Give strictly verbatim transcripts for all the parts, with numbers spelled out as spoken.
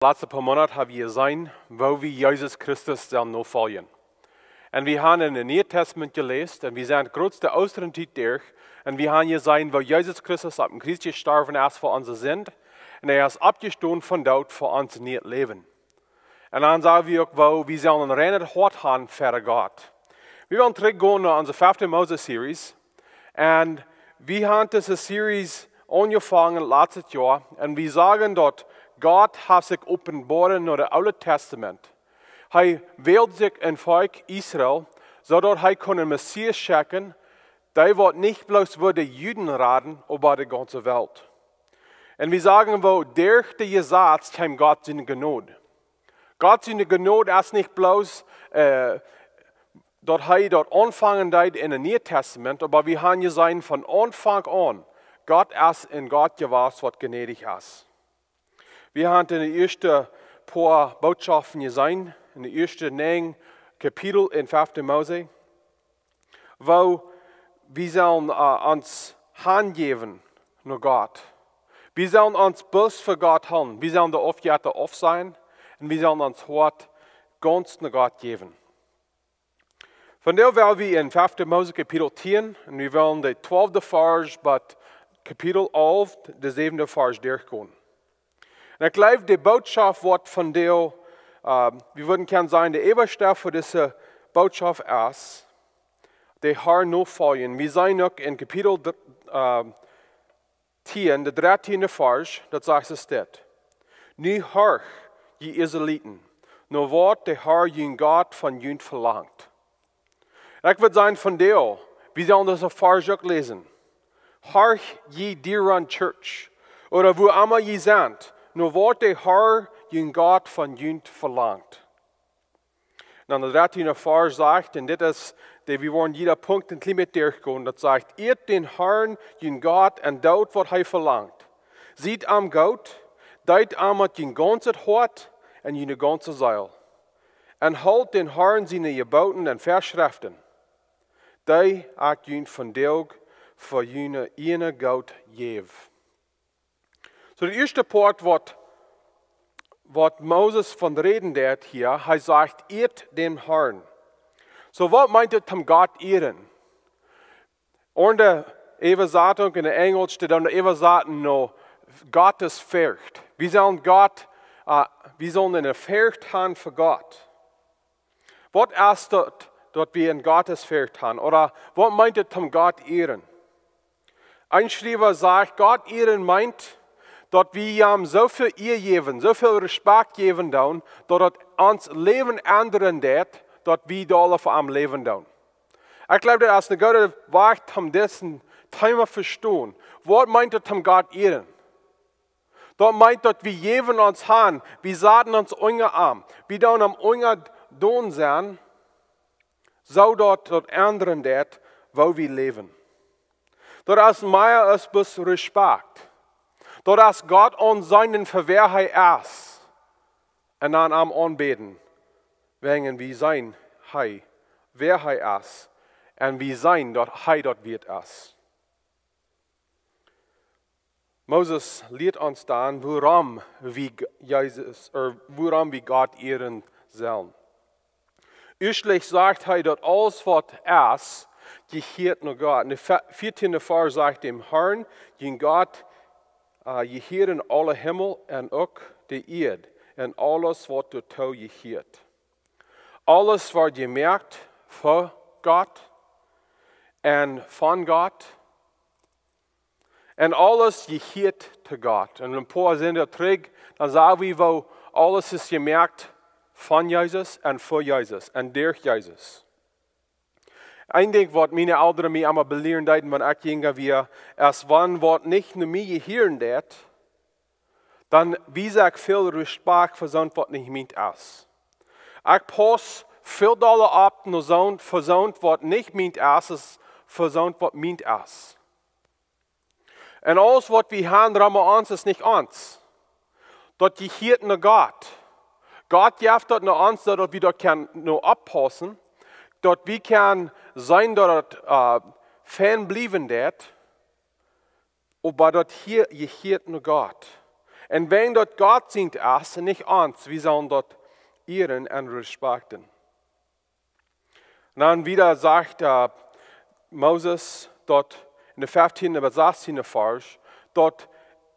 Latste poa Moonat hab wie jeseenen, woo wie Jesus Christus sellen nofoljen. Un wie haben en daut Niee Tastament jeläst un wie sent de groote Oostren Tiet derch un wie haben jeseenen, woo Jesus Christus opp een Kjriez jestorwen es fa onse Sind un hee es oppjestonen vom Doot fa ons nieet Läwen. Un dan sagen wie uk, woo wie sellen een reinet Hoat haben ver Gott. Wie wellen trigjgonen no onse fefte Mose Series. Un wie haben dise Series aunjefongen latste Joa. Un wie sagen, daut Gott haft sikj openboat en daut Oole Tastament. Hee wäld sikj een Volkj Israel, soo daut hee kunn een Messias schekjen, dee woat nich bloos fa de Juden raden, oba de gaunze Welt. Un wie sagen, woo derch daut Jesaz kjeem Gott siene Jnod. Gott siene Jnod es nich bloos, äh, daut hee daut aunfangen deed en daut Niee Tastament, oba wie haben jeseenen von Aunfank aun, Gott es een Gott jewast, waut jnädich es. Wie haben en de ieeschte poa Bootschoften jeseenen, en de ieeschte näajen Kapitel en fefte Mose, woo wie sellen, äh, ons hanjäwen no Gott. Wie sellen ons bloos fa Gott hoolen. Wie sellen de Aufjetta aufsajen un wie sellen ons Hoat gaunz no Gott jäwen. Vondoag well wie en fefte Mose Kapitel tieen un wie wellen de twalfte Varsch bat Kapitel alf, de säwende Varsch derchgonen. Un ekj jleew, de Bootschoft woat vondoag, äh, wie wudden kjennen sajen, de Äwaschreft fa dise Bootschoft es, de Herr nofoljen. Wie seenen uk en Kapitel dr-, äh, tieen, de dartieende Varsch, daut sajcht soo dit: Nu horcht, jie Israeliten, no waut de Herr, jun Gott, von junt velangt. Un ekj wudd sajen, vondoag, wie sellen dise Varsch uk läsen. Horcht, jie Deron Church, ooda wua emma jie sent, no waut de Herr, jun Gott, von junt velangt. Un dan de dartieende Varsch sajcht, un dit es, de, wie woaren jieda Punkt een kjlien bät derchgonen, daut sajcht: Ieet dän Herrn, jun Gott, un doot, waut hee velangt. Siet am goot, deet am met jun gaunzet Hoat un june gaunze Seel. Un hoolt dän Herrn siene Jeboten un Väaschreften, dee ekj junt vondoag fa june ieejne Goot jäw. Soo, de ieeschte Poat, waut, waut Moses von räden deed hia, hee sajcht: Ieet dän Herrn. Soo, waut meent et, om Gott ieren? Aundre Äwasatunk en Enjelsch, dee doonen äwasaten no Gottesforcht. Wie sellen Gott, äh, wie sellen eene Forcht haben fa Gott. Waut es daut, daut wie eene Gottesforcht haben? Ooda waut meent et, om Gott ieren? Een Schriewa sajcht, Gott ieren meent, daut wie am soo väl Ea jäwen, soo väl Respakjt jäwen doonen, daut et ons Läwen endren deed, daut wie doa fa am läwen doonen. Ekj jleew, daut es een gooda Wajch, om dit Thema vestonen. Waut meent et, om Gott ieren? Daut meent, daut wie jäwen ons han, wie saten ons unja am, wie doonen am unjadon sennen, soo daut daut endren deed, woo wie läwen. Daut es mea aus bloos Respakjt. Daut es Gott aunseenen fa wäa hee es. Un dan am aunbäden, wäajen wie seenen hee, wäa hee es. Un wie seenen, daut hee daut wieet es. Moses lieet ons dan, wuarom wie G-, Jesus, ooda wuarom wie Gott ieren sellen. Ieeschtlich sajcht hee, daut aules, waut es, jehieet no Gott. En de ve-, vieetieende Varsch sajcht: Däm Herrn, jun Gott, äh, jehieren aule Himmel un uk de Ieed un aules, waut doatoo jehieet. Aules wort jemoakt fa Gott un von Gott. Un aules jehieet to Gott. Un een poa Sindach trigj, dan sagen wie, woo aules es jemoakt von Jesus un fa Jesus un derch Jesus. Een Dinkj, waut miene Elren mie emma belieren deeden, wan ekj jinja wia, es, wan waut nich no mie jehieren deed, dan wies ekj väl Respakjt fa soont, waut nich mient es. Ekj pauss väl dolla opp no soont, fa soont, waut nich mient es, aus fa soont, waut mient es. Un aules, waut wie han rom ons, es nich ons. Daut jehieet no Gott. Gott jeft daut no ons, soo daut wie doa kjennen no oppaussen, daut wie kjennen seenen, daut et, äh, fein bliewen deed, oba daut hia jehieet no Gott. Un wan daut Gott sient es un nich ons, wie sellen daut ieren un respakjten. Un dan wieda sajcht äh, Moses daut en de feftiende bat sastiende Varsch, daut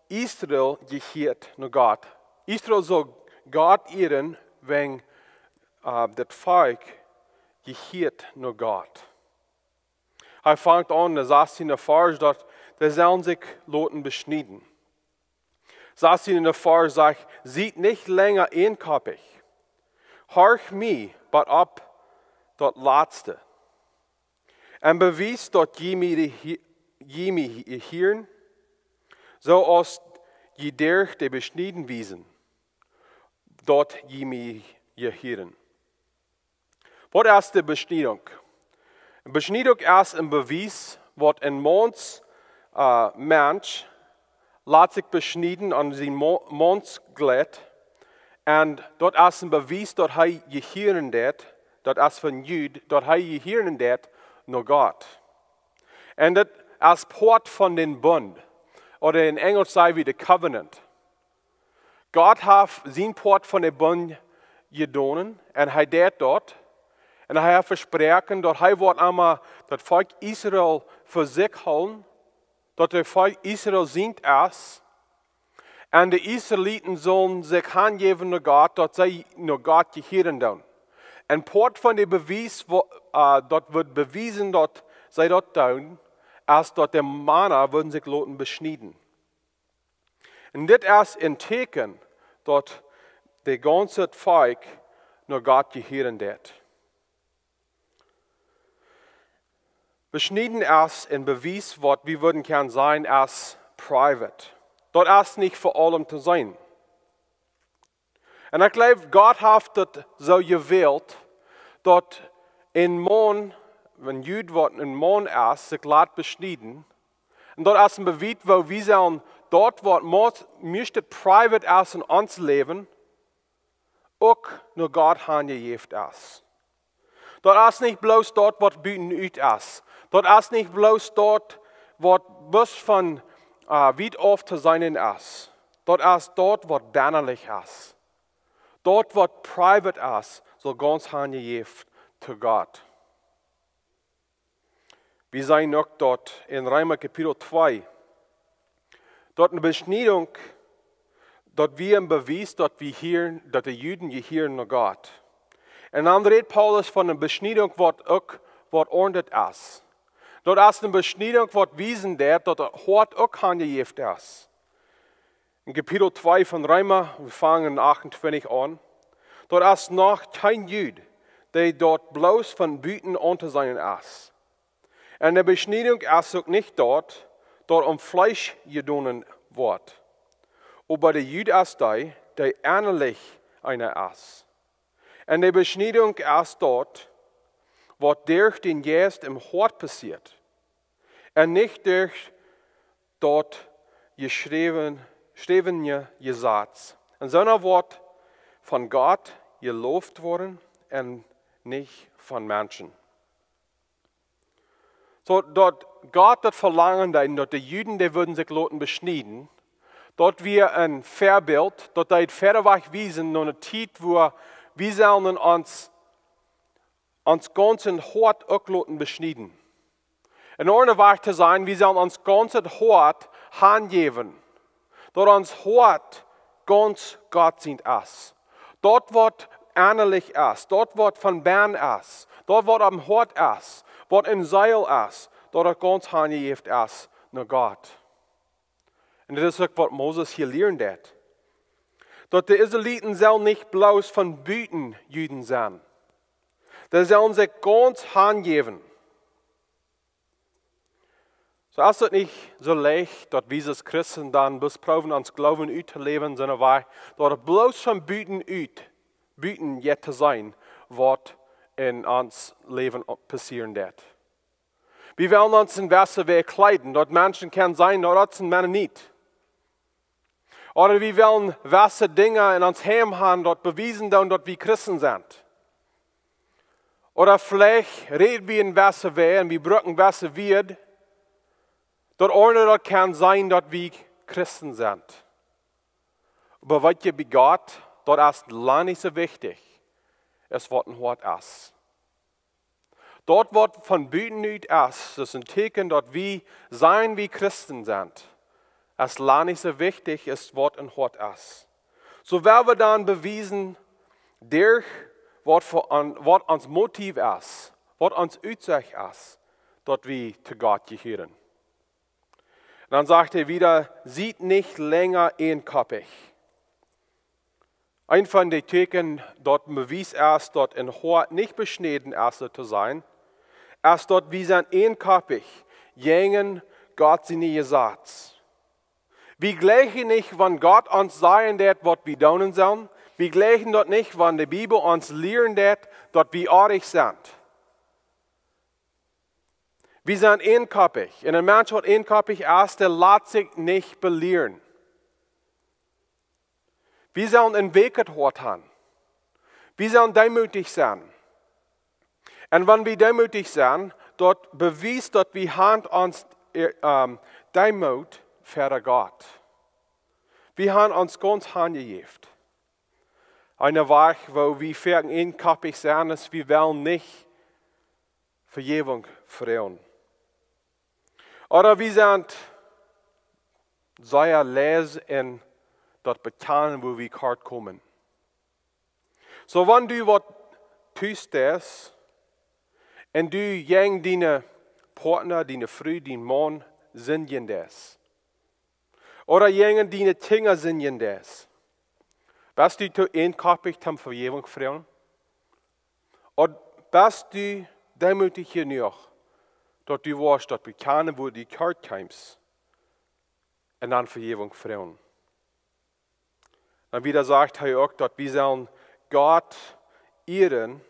Israel jehieet no Gott. Israel saul Gott ieren, wan äh, daut Volkj jehieet no Gott. Hee fangt aun en de sastiende Varsch, daut dee sellen sikj loten beschnieden. Sastiende Varsch sajcht: "Siet nich lenja eenkoppich. Horcht mie bat opp daut latste. Un bewiest daut jie mie, de Hi- jie mie hieren, soo aus jie derch de Beschnieden wiesen, daut jie mie jehieren." Waut es de Beschniedunk? Beschniedunk es een Bewies, waut een Maun, äh, Mensch, lat sikj beschnieden aun sien Mo- Maunskjleet. Un daut es een Bewies, daut hee jehieren deit, daut es von Jud, daut hee jehieren deit no Gott. Un daut es Poat von dän Bunt, ooda en Enjelsch saj wie de covenant. Gott haft sien Poat von de Bunt jedonen un hee deit daut. Un hee haft vesproaken daut hee woat emma daut Volkj Israel fa sikj hoolen, daut daut Volkj Israel sient es. Un de Israeliten sullen sikj hanjäwen no Gott, daut see no Gott jehieren doonen. Un Poat von de Bewies, woo- äh, daut woat bewiesen daut see daut doonen, es daut de Mana wudden sikj loten beschnieden. Un dit es een Tieekjen daut daut gaunze Volkj no Gott jehieren deit. Beschnieden es een Bewies, waut wie wudden kjennen sajen es private. Daut es nich fa aulem to seenen. Un ekj jleew, Gott haft daut soo jewält, daut een Maun, een Jud waut een Maun es, sikj lat beschnieden. Un daut es een Bewies, woo wie sellen daut, waut mos- mieescht private es en ons Läwen, uk no Gott hanjejäft es. Daut es nich bloos daut, waut buten ut es. Daut es nich bloos daut, waut bloos von äh, wiet auf to seenen es. Daut es daut, waut bennalich es. Daut, waut private es, saul gaunz hanjejäft to Gott. Wie seenen uk daut en Reema Kapitel twee, daut eene Beschniedunk, daut wia een Bewies, daut wie hieren, daut de Juden jehieren no Gott. Un dan rät Paulus von eene Beschniedunk, waut uk, waut ordnet es. Daut es eene Beschniedunk, waut wiesen deit, daut daut Hoat uk hanjejäft es. En Kapitel twee von Reema, wie fangen en achtuntwintich aun. Daut es noch kjeen Jud, dee daut bloos von buten auntoseenen es. Un de Beschniedunk es uk nich daut, daut aum Fleesch jedonen woat. Oba de Jud es dee, dee ennalich eena es. Un de Beschniedunk es daut, waut derch dän Jeist em Hoat passieet. Un nich derch daut jeschräwen-, jeschräwne Jesaz. Un soona woat von Gott jeloft woaren un nich von Menschen. Soo daut Gott daut velangen deed, daut de Juden, dee wudden sikj loten beschnieden, daut wia een Väabilt, daut deed wieda wajch wiesen no eene Tiet, wua wie sellen ons, ons gaunzet Hoat uk loten beschnieden. En aundre Wieed to sajen, wie sellen ons gaunzet Hoat hanjäwen, daut ons Hoat gaunz Gott sient es. Daut waut ennalich es, daut waut von bennen es, daut waut aum Hoat es, waut em Seel es, daut daut gaunz hanjejäft es no Gott. Un dit es uk waut Moses hia lieren deed. Daut de Israeliten sellen nich bloos von buten Juden sennen. Dee sellen sikj gaunz hanjäwen. Soo es daut nich soo leicht, daut wie aus Christen dan bloos proowen ons Gloowen uttoläwen, sonda wie daut bloos von buten ut, buten jet to seenen, waut en ons Läwen passieren deit. Wie wellen ons en wesse Wieed kjleeden, daut Menschen kjennen seenen, daut es een Mennonit. Ooda wie wellen wesse Dinja en ons Heim haben, daut bewiesen doonen, daut wie Christen sent. Ooda veleicht räd wie en wesse Wieed un wie brucken wesse Wieed, daut aundre daut kjennen seenen, daut wie Christen sent. Oba waut jie bie Gott, daut es lang nich soo wichtich, es waut em Hoat es. Daut waut von buten ut es, daut es een Tieekjen daut wie sajen wie Christen sent, es lang nich soo wichtich es waut em Hoat es. Soo woa wie dan bewiesen, derch waut fa on-, waut ons Motiv es, waut ons Utsecht es, daut wie to Gott jehieren. Dan sajcht hee wada: "Siet nich lenja eenkoppich." Een von de Tieekjen daut bewiest es daut em Hoat nich beschnäden es, soo to sajen, es daut wie sent eenkoppich jäajen Gott sien Jesaz. Wie jleichen nich wan Gott ons sajen deit waut wie doonen sellen. Wie jleichen daut nich wan de Bibel ons lieren deit daut wie oajch sent. Wie sent eenkoppich. Un een Mensch waut eenkoppich es, dee lat sikj nich belieren. Wie sellen een weekjet Hoat han. Wie sellen deemootich sennen. Un wan wie deemootich sent, daut bewiest daut wie han ons, äh, ähm, Deemoot ver Gott. Wie han ons gaunz hanjejäft. Een Wajch woo wie foaken eenkoppich sent es, wie wellen nich Vejäwunk froagen. Ooda wie sent sea leis en daut bekjanen wua wie kort komen. Soo wan du waut tust deist un du jäajen dienen Partner, diene Fru, dienen Maun sindjen deist, ooda jäajen diene Kjinja sindjen deist, best du too eenkoppich toom Vejäwunk froagen? Ooda best du deemootich jenuach daut du woascht daut bekjanen wua du kort kjemst un dan Vejäwunk froagen? Dan wada sajcht hee uk daut wie sellen Gott ieren,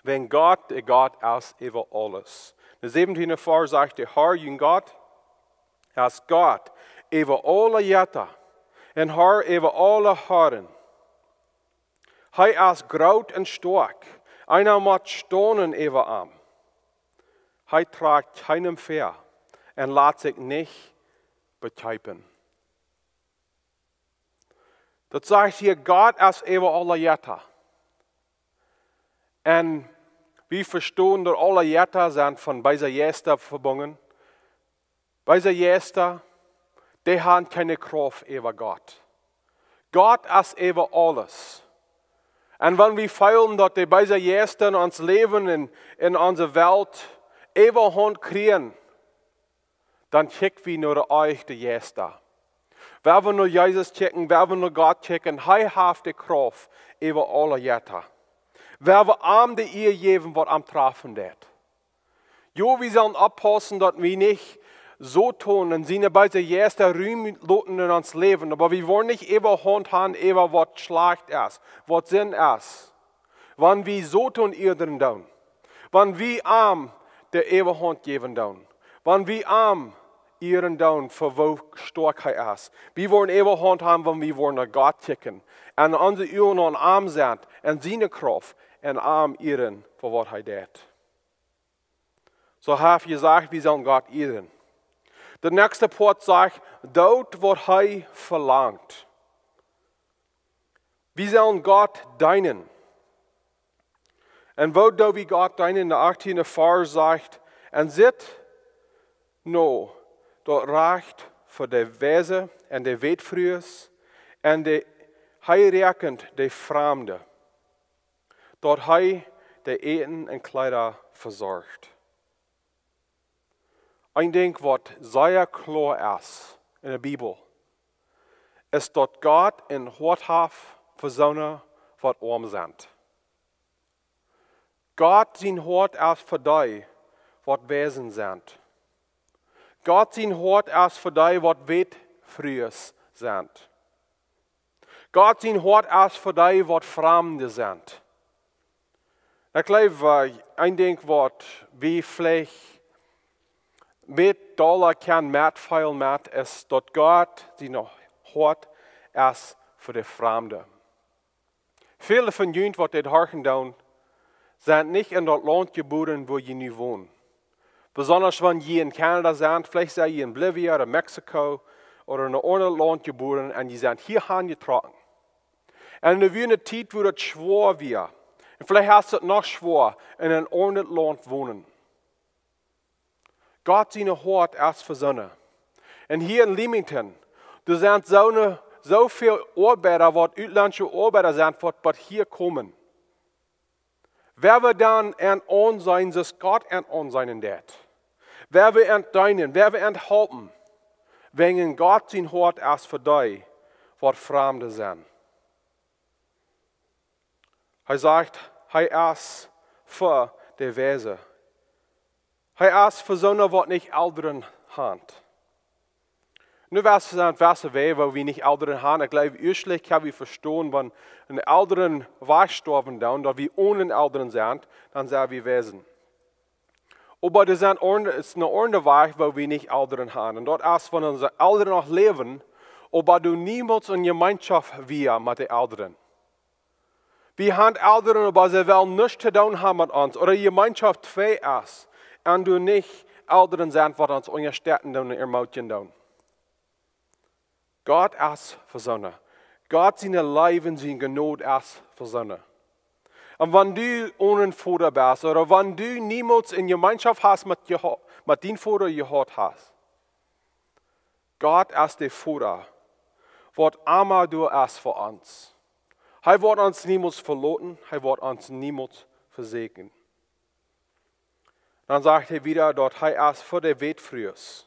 wiels Gott, de Gott es äwa aules. De säwentieende Varsch sajcht: "De Herr, jun Gott, es Gott äwa aule Jetta un Herr äwa aule Herren. Hee es groot un stoakj, eena mott stonen äwa am. Hee trakjt kjeenem väa un lat sikj nich bekjiepen." Daut sajcht hia, Gott es äwa aule Jetta. Un wie vestonen daut aule Jetta sent von beese Jeista vebungen. Beese Jeista, dee han kjeene Krauft äwa Gott. Gott es äwa aules. Un wan wie feelen daut de beese Jeista en ons Läwen un en onse Welt Äwahaunt kjrieen, dan kjikj wie no de echte Jeista. Woa wie no Jesus kjikjen, woa wie no Gott kjikjen, hee haft de Krauft äwa aule Jetta. Woa wie am de Ea jäwen waut am trafen deit. Jo, wie sellen oppaussen daut wie nich Soton un siene beese Jeista Rum loten en ons Läwen, oba wie woaren nich Äwahaunt han äwa waut schlajcht es, waut Sind es. Wan wie Soton ieren doonen, wan wie am de Äwahaunt jäwen doonen, wan wie am ieren doonen fa woo stoakj hee es, wie woaren Äwahaunt han wan wie woaren no Gott kjikjen un onse Uagen aun am sent un siene Krauft un am ieren fa waut hee deit. Soo haft hee jesajcht, wie sellen Gott ieren. De näakjste Poat sajcht, doot waut hee velangt. Wie sellen Gott deenen. Un woo doo wie Gott deenen? De achttieende Varsch sajcht: "Un sitt no daut Rajcht fa de Weise un de Wätfrues, un de, hee räakjent de Framde, daut hee de Äten un Kjleeda vesorcht." Een Dinkj waut sea kloa es en de Bibel, es daut Gott een Hoat haft fa soone waut oam sent. Gott sien Hoat es fa dee waut Weisen sent. Gott sien Hoat es fa dee waut Wätfrues sent. Gott sien Hoat es fa dee waut Framde sent. Ekj jleew, äh, een Dinkj waut wie veleicht bät dolla kjennen metfeelen met, es daut Gott sien Hoat es fa de Framde. Väle von junt waut dit horchen doonen, sent nich en daut Launt jebuaren wua jie nu wonen. Besonda wan jie en Kanada sent, veleicht sent jie en Bolivien ooda Mexiko ooda en een aundret Launt jebuaren un jie sent hia han jetrocken. Un nu wia eene Tiet, wua daut schwoa wia. Un veleicht es daut noch schwoa, en een aundret Launt wonen. Gott sien Hoat es fa soone. Un hia en Leamington, doa sent soone, soo väl Oabeida, waut utlaundische Oabeida sent, waut, waut hia komen. Woa wie dan an aunseenen, soo aus Gott an aunseenen deed? Woa wie an deenen, woa wie an halpen? Wäajen Gott sien Hoat es fa dee, waut Framde sent. Hee sajcht, hee es fa de Weise. Hee es fa soone, waut nich Elren han. Nu, waut sent, waut sent wie, wua wie nich Elren han? Ekj jleew, ieeschtlich kjenn wie vestonen, wan een Elren wajchstorwen dan, daut wie onen Elren sent, dan sent wie Weisen. Oba doa sent aun-, es een aundra Wajch, wua wie nich Elren han. Un daut es, wan onse Elren noch läwen, oba doa niemols en Jemeenschoft wieren met de Elren. Wie han Elren, oba see wellen nuscht to doonen han met ons, ooda Jemeenschoft twei es, un doa nich Elren sent, waut ons unjastetten doonen un ermutigen doonen. Gott es fa soone. Gott siene Leew un siene Jnod es fa soone. Un wan du onen Voda best, ooda wan du niemols en Jemeenschoft hast met Jeho-, met dien Voda jehaut hast, Gott es de Voda, waut emma doa es fa ons. Hee woat ons niemols veloten, hee woat ons niemols vesäakjen. Dan sajcht hee wada, daut hee es fa de Wätfrues.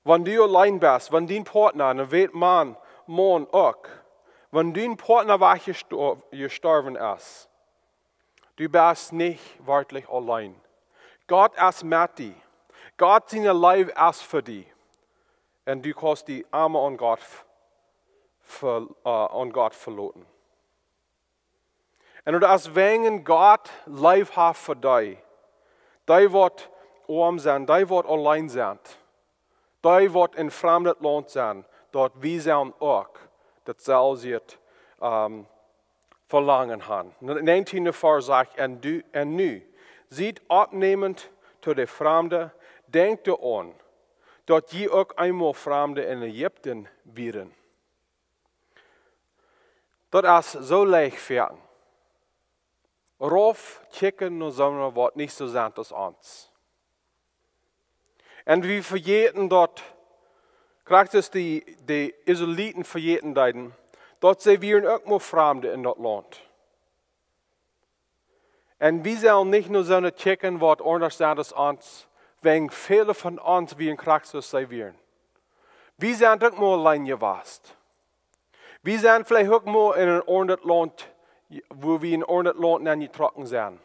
Wan du auleen best, wan dien Partner, een Wätmaun, Maun uk, wan dien Partner wajch jesto-, jestorwen es, du best nich werkjlich auleen. Gott es met die. Gott siene Leew es fa die. Un du kaust die emma aun Gott ve-, ve-, äh, aun Gott veloten. Un daut es wäajen Gott Leew haft fa dee, dee waut oam sent, dee waut auleen sent, dee waut en framdet Launt sent, daut wie sellen uk daut selwje, ähm, Velangen han. Näajentieende Varsch sajcht: "Un du, un nu, siet oppnäment to de Framde, denkjt doaraun, daut jie uk eemol Framde en Ägipten wieren." Daut es soo leicht fa ons, rauf kjikjen no soone, waut nich soo sent aus ons. Un wie vejäten daut, krakjt soo aus de, de Israeliten vejäten deeden, daut see wieren uk mau Framde en daut Launt. Un wie sellen nich no soone kjikjen, waut aundasch sent aus ons, wäajen väle von ons wieren krakjt soo aus see wieren. Wie sent uk mau auleen jewast. Wie sent veleicht uk mau en een aundret Launt, wua wie en een aundret Launt nenjetrocken sent.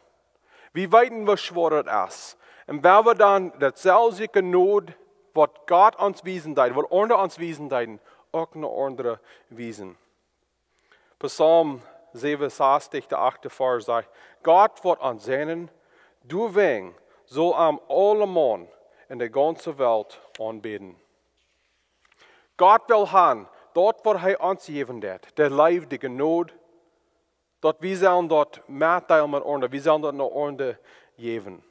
Wie weeten, woo schwoa daut es. Un wan wie dan daut selwje Jnod, waut Gott ons wiesen deed, waut aundre ons wiesen deeden, uk no aundre wiesen. Psalm säwen un sastich, de achte Varsch sajcht: "Gott woat ons säajnen, doawäajen saul am aulemaun en de gaunze Welt aunbäden." Gott well han, daut waut hee ons jäwen deed, de Leew, de Jnod, daut wie sellen daut metdeelen met aundre, wie sellen daut no aundre jäwen.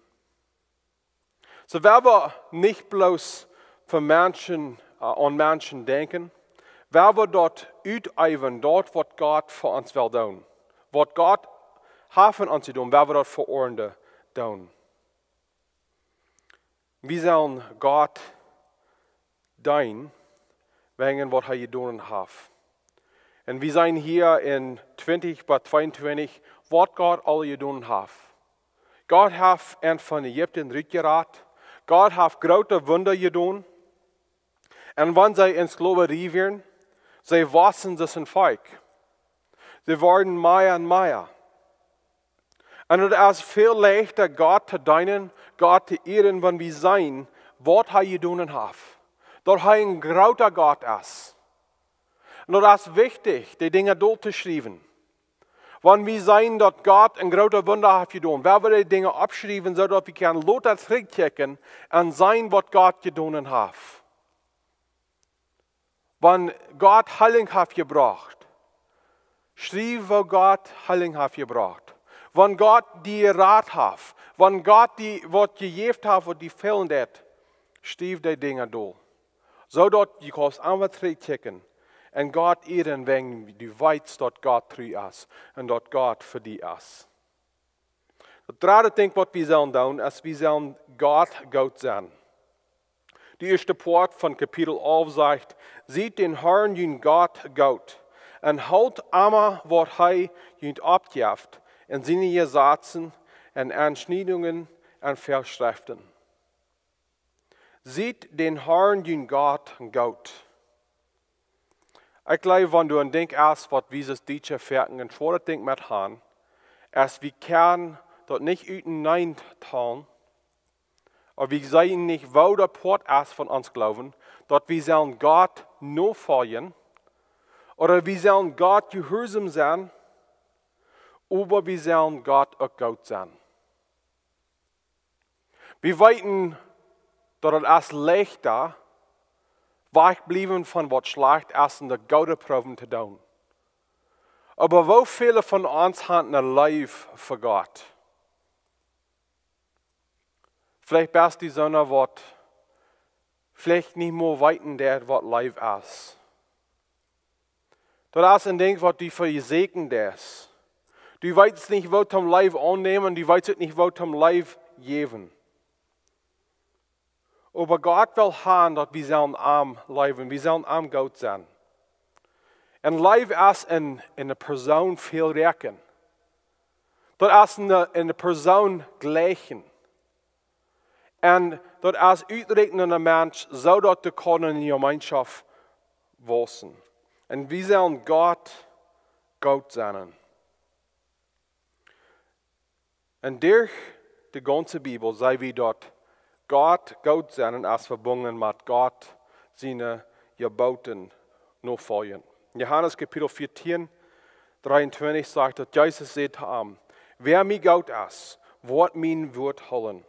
Soo, wan wie nich bloos fa Menschen, äh, aun Menschen denkjen, wan wie daut uteewen, daut waut Gott fa ons well doonen, waut Gott haft fa ons jedonen, wan wie daut fa aundre doonen. Wie sellen Gott deenen, wäajen waut hee jedonen haft. Un wie seenen hia en twintich bat tweeuntwintich, waut Gott aul jedonen haft. Gott haft an von Ägipten rutjerat. Gott haft groote Wunda jedonen. Un wan see en Sklaverie wieren, see wossen aus een Volkj. See worden mea un mea. Un daut es väl leichta, Gott to deenen, Gott to ieren, wan wie seenen, waut hee jedonen haft. Daut hee een groota Gott es. Un daut es wichtich, dee Dinja dol to schriewen. Wan wie seenen, daut Gott een groota Wunda haft jedonen, wan wie dee Dinja oppschriewen, soo daut wie kjennen lota trigjkjikjen un seenen, waut Gott jedonen haft. Wan Gott Heilunk haft jebrocht, schriew, woo Gott Heilunk haft jebrocht. Wan Gott die jerat haft, wan Gott die waut jejäft haft, waut die fälen deed, schriew dee Dinja dol. Soo daut du kaust emma trigjkjikjen un Gott ieren, wäajen du weetst daut Gott tru es un daut Gott fa die es. Daut dredde Dinkj waut wie sellen doonen es, wie sellen Gott goot sennen. De ieeschte Poat von Kapitel alf sajcht: "Siet dän Harn jun Gott goot un hoolt emma waut hee junt oppjeft en siene Jesazen un Aunschniedungen un Väaschreften." Siet dän Harn jun Gott goot. Ekj jleew, wan du een Dinkj hast, waut wie aus Dietsche foaken een schwoaret Dinkj met han, es wie kjennen daut nich utenaunda talen, ooda wie seenen nich, woo daut Poat es von ons Gloowen, daut wie sellen Gott nofoljen, ooda wie sellen Gott jehuarsom sennen, oba wie sellen Gott uk goot sennen. Wie weeten daut et es leichta wajchbliewen von waut schlajcht es un daut Goode proowen to doonen. Oba woo väle von ons han ne Leew fa Gott? Veleicht best du soona waut veleicht nich mol weeten deit waut Leew es. Daut es een Dinkj waut du fa die sieekjen deist. Du weetst nich woo toom Leew aunnämen, du weetst uk nich woo toom Leew jäwen. Oba Gott well han daut wie sellen am leewen, wie sellen am goot sennen. Un Leew es en, en eene Persoon väl räakjen. Daut es en eene, en eene Persoon jlikjen. Un daut es uträakjen een Mensch, soo daut dee kaun en de Jemeenschoft wausen. Un wie sellen Gott goot sennen. Un derch de gaunze Bibel seenen wie daut Gott goot sennen es vebungen met Gott siene Jeboten nofoljen. Johanes Kapitel vieetieen, drieeuntwintich sajcht daut Jesus säd to am: "Wäa mie goot es, woat mien Wuat hoolen.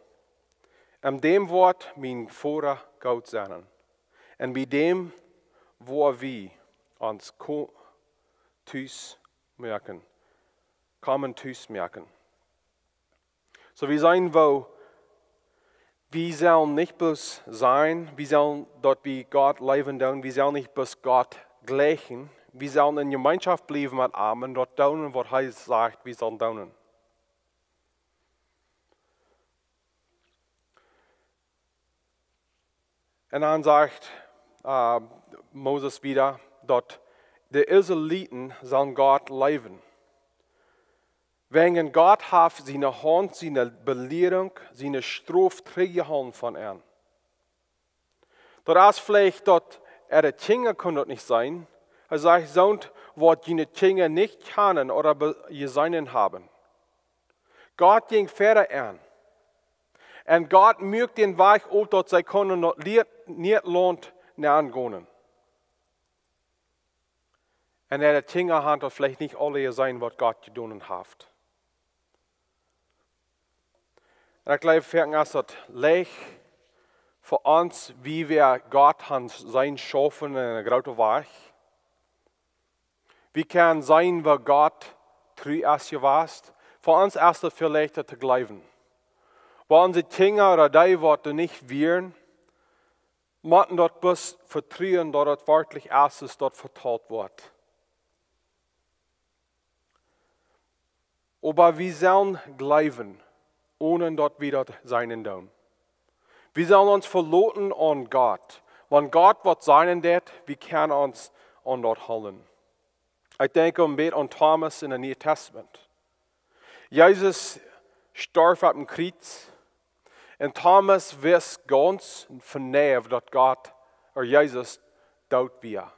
Un däm woat mien Voda goot sennen. Un bie däm woa wie ons ko-, tus moaken, komen tus moaken." Soo, wie seenen woo, wie sellen nich bloos sennen, wie sellen daut wie Gott leewen doonen, wie sellen nich bloos Gott jlikjen, wie sellen en Jemeenschoft bliewen met am un daut doonen waut hee sajcht wie sellen doonen. Un dan sajcht, äh, Moses wieda daut de Israeliten sellen Gott leewen. Wäajen Gott haft siene Haunt, siene Belierunk, siene Strof trigjjehoolen von an. Daut es veleicht daut äare Kjinja kjennen daut nich seenen. Hee sajcht: "Soont woat june Kjinja nich kjanen ooda be-, jeseenen haben." Gott jinkj wieda an. Un Gott muak dän Wajch op, daut see kunnen daut Lie-, Nieet Launt nenn gonen. Un äare Kjinja han daut veleicht nich aule jeseenen waut Gott jedonen haft. Un ekj jleew, foaken es daut leicht fa ons, wie wie Gott han seenen schaufen en een grooten Wajch. Wie kjennen seenen woo Gott tru es jewast. Fa ons es daut väl leichta to jleewen. Oba onse Kjinja ooda dee waut doa nich wieren, motten daut bloos vetruen daut et werkjlich es, es daut vetalt woat. Oba wie sellen jleewen, onen daut wie daut seenen doonen. Wie sellen ons veloten aun Gott. Wan Gott waut sajen deit, wie kjennen ons aun daut hoolen. Ekj denkj een bät aun Thomas en daut Niee Tastament. Jesus storf opp een Kjriez un Thomas wist gaunz verneiw daut Gott, ooda Jesus, doot wia.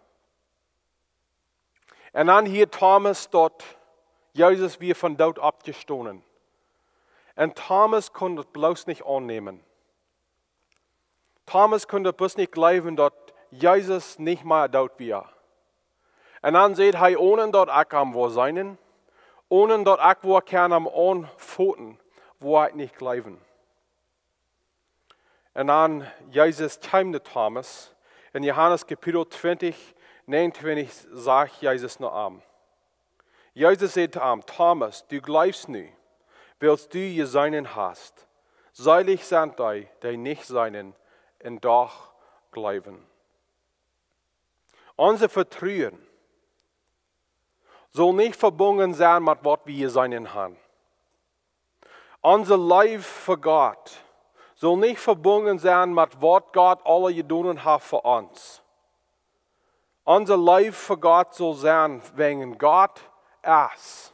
Un dan hieed Thomas daut Jesus wia vom Doot oppjestonen. Un Thomas kunn daut bloos nich aunnämen. Thomas kunn daut bloos nich jleewen daut Jesus nich mea doot wia. Un dan säd hee: "Onen daut ekj am woa seenen, onen daut ekj woa kjennen am aunfoten, woa ekj nich jleewen." Un dan Jesus kjeem no Thomas. En Johanes Kapitel twintich, näajenuntwintich sajcht Jesus no am. Jesus säd to am: "Thomas, du jleefst nu, wiels du jeseenen hast. Seelich sent dee, dee nich seenen un doch jleewen." Onse Vetruen saul nich vebungen sennen met waut wie jeseenen haben. Onse Leew fa Gott saul nich vebungen sennen met waut Gott aul jedonen haft fa ons. Onse Leew fa Gott saul sennen wäajen Gott es.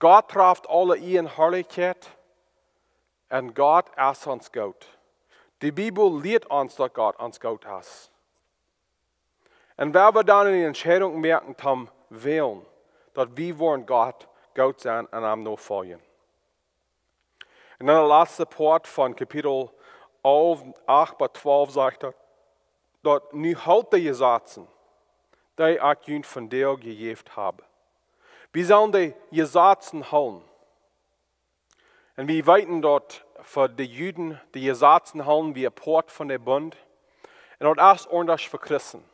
Gott haft aule Ea un Harlichkjeit un Gott es ons goot. De Bibel lieet ons daut Gott ons goot es. Un wan wie dan eene Entscheidunk moaken, dan wellen, daut wie woaren Gott goot sennen un am nofoljen. Un dan de latste Poat von Kapitel alf, acht bat twalf sajcht daut, daut nu hoolt de Jesazen, dee ekj junt vondoag jejäft hab. Wie sellen de Jesazen hoolen. Un wie weeten daut fa de Juden, de Jesazen hoolen wia een Poat von de Bunt. Un daut es aundasch fa Christen.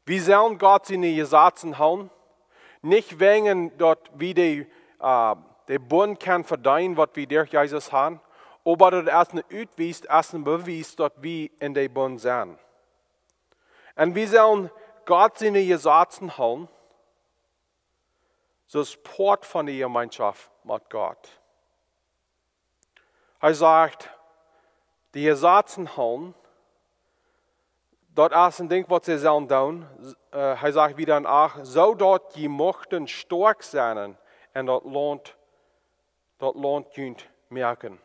Wie sellen Gott siene Jesazen hoolen, nich wäajen daut wie de, äh, de Bunt kjennen vedeenen, waut wie derch Jesus haben, oba daut es een Utwies, es een Bewies, daut wie en de Bunt sent. Un wie sellen Gott siene Jesazen hoolen, soo aus Poat von de Jemeenschoft met Gott. Hee sajcht, de Jesazen hoolen, daut es een Dinkj waut see sellen doonen. Äh, hee sajcht wada en acht, soo daut jie muchten stoakj sennen un daut Launt, daut Launt junt moaken.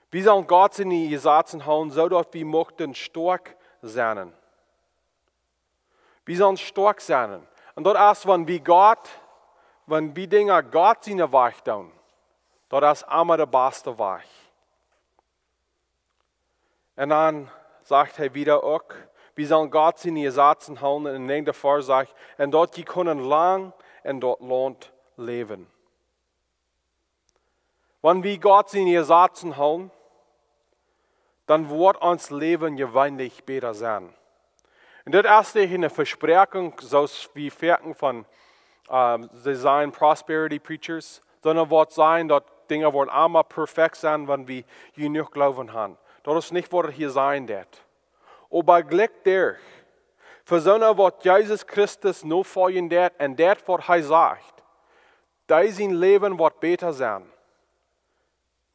Wie sellen Gott siene Jesazen hoolen, soo daut wie muchten stoakj sennen. Wie sellen stoakj sennen. Un daut es, wan wie Gott, wan wie Dinja Gott sienen Wajch doonen, daut es emma de baste Wajch. Un dan sajcht hee wada uk, wie sellen Gott siene Jesazen hoolen, un en de näajende Varsch sajcht, un daut jie kjennen lang en daut Launt läwen. Wan wie Gott siene Jesazen hoolen, dan woat ons Läwen jeweenlich bäta sennen. Un dit es nich eene Vespräakjunk, soo aus wie foaken von, ähm, see sajen prosperity preachers, sonda woat sajen, daut Dinja woaren emma perfekt sennen, wan wie jenuach Gloowen haben. Daut es nich waut hee hia sajen deit. Oba jlikj doa, fa soone waut Jesus Christus nofoljen deit un deit waut hee sajcht, dee sien Läwen woat bäta sennen.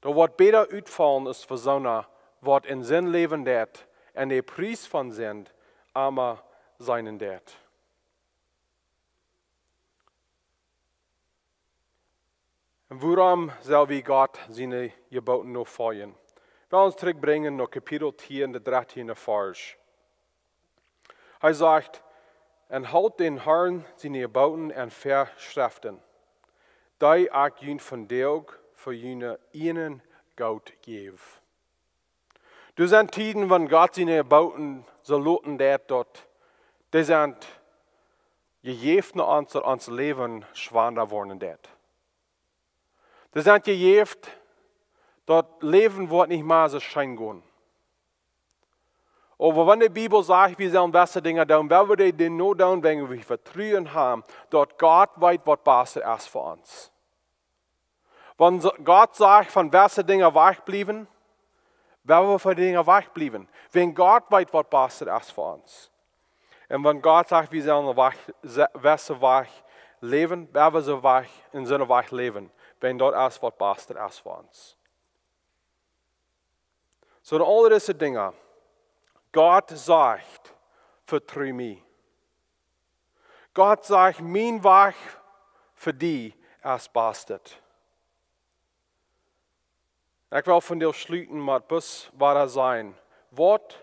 Daut woat bäta utfaulen aus fa soone waut en Sind läwen deit un de Pries von Sind emma seenen deit. Un wuarom sell wie Gott siene Jeboten nofoljen? Well ons trigjbrinjen no Kapitel tieen, de dartieende Varsch. Hee sajcht: "Un hoolt dän Harn siene Jeboten un Väaschreften, dee ekj junt vondoag fa june ieejne Goot jäw." Doa sent Tieden, wan Gott siene Jeboten soo loten deit, daut dee sent jejäft no ons, daut ons Läwen schwanda woaren deit. Dee sent jejäft, daut Läwen woat nich mea soo scheen gonen. Oba wan de Bibel sajcht, wie sellen wesse Dinja doonen, well wie dee, dee nodoonen, wan wie Vetruen haben, daut Gott weet, waut baste es fa ons. Wan s-, Gott sajcht, von wesse Dinja wajchbliewen, well wie von Dinja wajchbliewen. Wan Gott weet, waut baste es fa ons. Un wan Gott sajcht, wie sellen een Wajch, se-, wesse Wajch läwen, well wie soo Wajch, en soone Wajch läwen, wan daut es, waut baste es fa ons. Soo, en aul dise Dinja, Gott sajcht: "Vetru mie." Gott sajcht: "Mien Wajch fa die es bastet." Ekj well vondoag schluten met bloos wada sajen, waut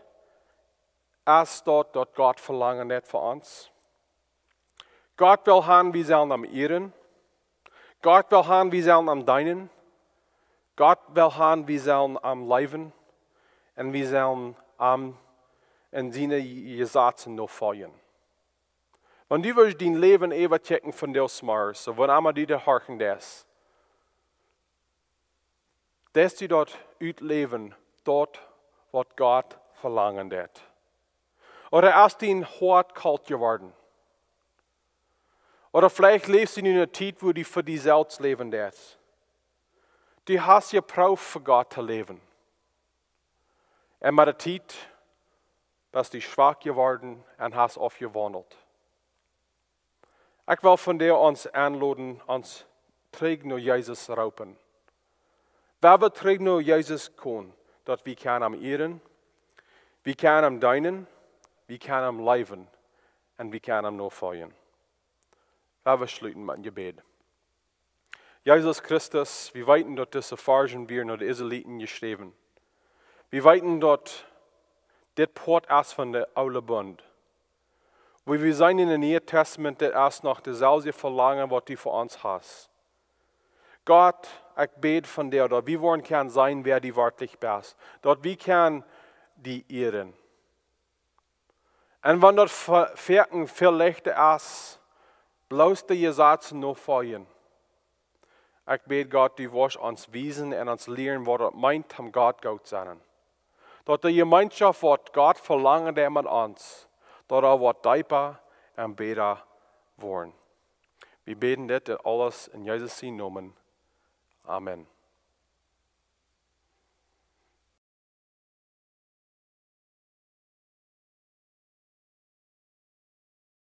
es daut, daut Gott velangen deit von ons? Gott well haben, wie sellen am ieren. Gott well haben, wie sellen am deenen. Gott well haben, wie sellen am leewen. Un wie sellen am en siene Jesazen nofoljen. Wan du wurscht dien Läwen äwakjikjen vondoag zemorjes, soo wan emma du daut horchen deist, deist du daut utläwen, daut waut Gott velangen deit? Ooda es dien Hoat kolt jeworden? Ooda veleicht läfst du nu en eene Tiet, wua du fa die selfst läwen deist. Du hast jeprooft, fa Gott to läwen. Un met de Tiet best du schwak jeworden un hast aufjewaundelt. Ekj well vondoag ons enloden, ons trigj no Jesus roopen. Wan wie trigj no Jesus komen, daut wie kjennen am ieren, wie kjennen am deenen, wie kjennen am leewen un wie kjennen am nofoljen. Wan wie schluten met een Jebäd. Jesus Christus, wie weeten, daut dise Varschen wieren no de Israeliten jeschräwen. Wie weeten, daut dit Poat es von de oole Bunt. Woo wie seenen en daut Niee Tastament, daut es noch daut selwje Velangen, waut du fa ons hast. Gott, ekj bäd vondoag, daut wie woaren kjennen seenen, wäa du werkjlich best. Daut wie kjennen die ieren. Un wan daut ve-, foaken väl leichta es, bloos de Jesazen nofoljen. Ekj bäd, Gott, du woascht ons wiesen un ons lieren, waut daut meent, om Gott goot sennen. Daut de Jemeenschoft, waut Gott velangen deit met ons, daut daut woat deepa un bäta woaren. Wie bäden dit aules en Jesus sienen Nomen. Amen.